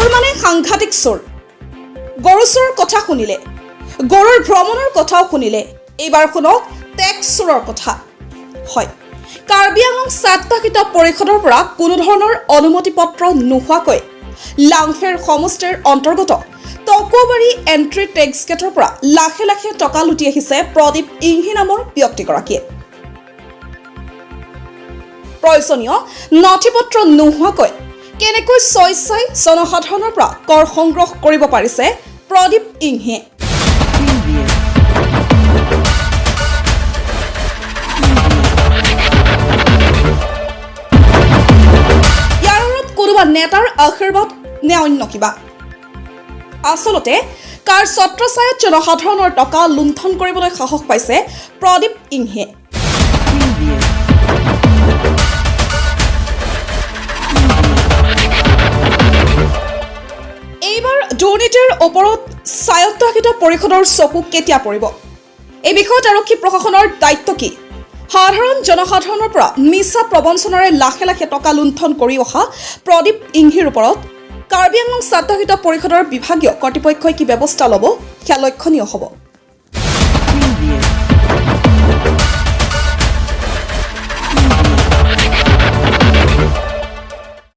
চোৰ মানে সাংঘাতিক চোৰ। গৰু চোৰৰ কথা শুনিলে, গৰুৰ ভ্ৰমণৰ কথাও শুনিলে, এইবাৰ শুনক টেক্স চোৰৰ কথা। হয়, কাৰ্বি আংলং স্বায়ত্তশাসিত পৰিষদৰ পৰা কোনো ধৰণৰ অনুমতি পত্ৰ নোহোৱাকৈ লাংফেৰ সমষ্টিৰ অন্তৰ্গত টকুৱাবাৰী এণ্ট্ৰি টেক্স গেটৰ পৰা লাখে লাখে টকা লুটি আহিছে প্ৰদীপ ইংহি নামৰ ব্যক্তিগৰাকীয়ে। প্ৰয়োজনীয় নথি পত্ৰ নোহোৱাকৈ কেনেকৈ স্বেচ্ছাই জনসাধাৰণৰ পৰা কৰ সংগ্ৰহ কৰিব পাৰিছে প্ৰদীপ ইংহিয়ে? Preview. ইয়াৰ আঁৰত কোনোবা নেতাৰ আশীৰ্বাদ নে অন্য কিবা? আচলতে কাৰ ছত্ৰছায়াত জনসাধাৰণৰ টকা লুণ্ঠন কৰিবলৈ সাহস পাইছে প্ৰদীপ ইংহিয়ে? Preview. এইবাৰ দুৰ্নীতিৰ ওপৰত স্বায়ত্তশাসিত পৰিষদৰ চকু কেতিয়া পৰিব? এই বিষয়ত আৰক্ষী প্ৰশাসনৰ দায়িত্ব কি? সাধাৰণ জনসাধাৰণৰ পৰা মিছা প্ৰবঞ্চনাৰে লাখে লাখে টকা লুণ্ঠন কৰি অহা প্ৰদীপ ইংহিৰ ওপৰত কাৰ্বি আংলং স্বায়ত্তশাসিত পৰিষদৰ বিভাগীয় কৰ্তৃপক্ষই কি ব্যৱস্থা ল'ব, সেয়া লক্ষণীয় হ'ব।